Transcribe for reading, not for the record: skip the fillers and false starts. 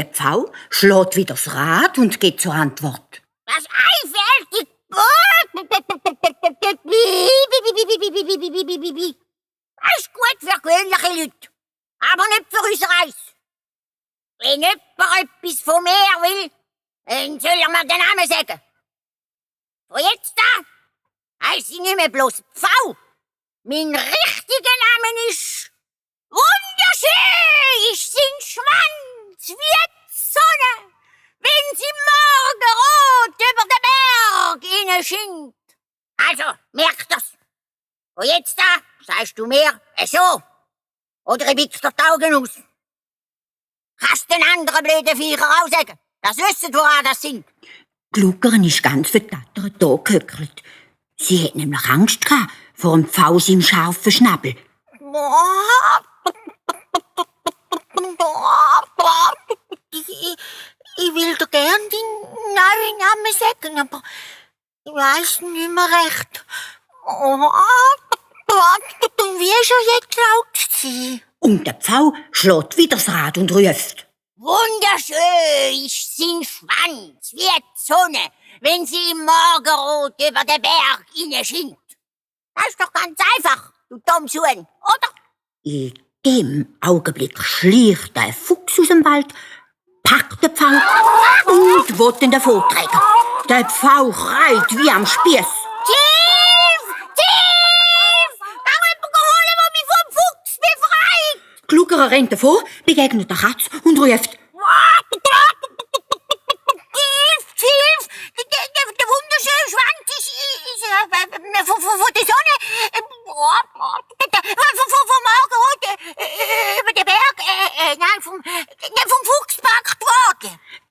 der Pfau schlägt wieder das Rad und geht zur Antwort. Das einfältig. Das ist gut für gewöhnliche Leute, aber nicht für unser Eis. Wenn jemand etwas von mir will, dann soll er mir den Namen sagen. Von jetzt an heisse ich nicht mehr bloß Pfau. Mein richtiger Name ist wunderschön, ist sein Schwanz wie die Sonne, wenn sie morgenrot über den Berg hineinscheint. Also, merk das. Von jetzt an sagst du mir so. Oder ich wichse dir die Augen aus. Kannst den anderen blöden Viecher auch sagen. Das wissen, woran das sind. Die Lugerin ist ganz verdattert da gehöckelt. Sie hat nämlich Angst gehabt vor dem Pfau seinem scharfen Schnabel. Ich will dir gern deinen neuen Namen sagen, aber ich weiss nicht mehr recht. Wie ist er jetzt laut gewesen? Und der Pfau schlägt wieder das Rad und ruft. Wunderschön ist sein Schwanz wie die Sonne, wenn sie im Morgenrot über den Berg hineinscheint. Das ist doch ganz einfach, du Dummschuhen, oder? In dem Augenblick schleicht ein Fuchs aus dem Wald, packt den Pfau und will ihn davontragen. Der Pfau schreit wie am Spieß. Tief! Tief! Kann jemand holen, der mich vom Fuchs befreit? Die Lugerin rennt davor, begegnet der Katz und ruft.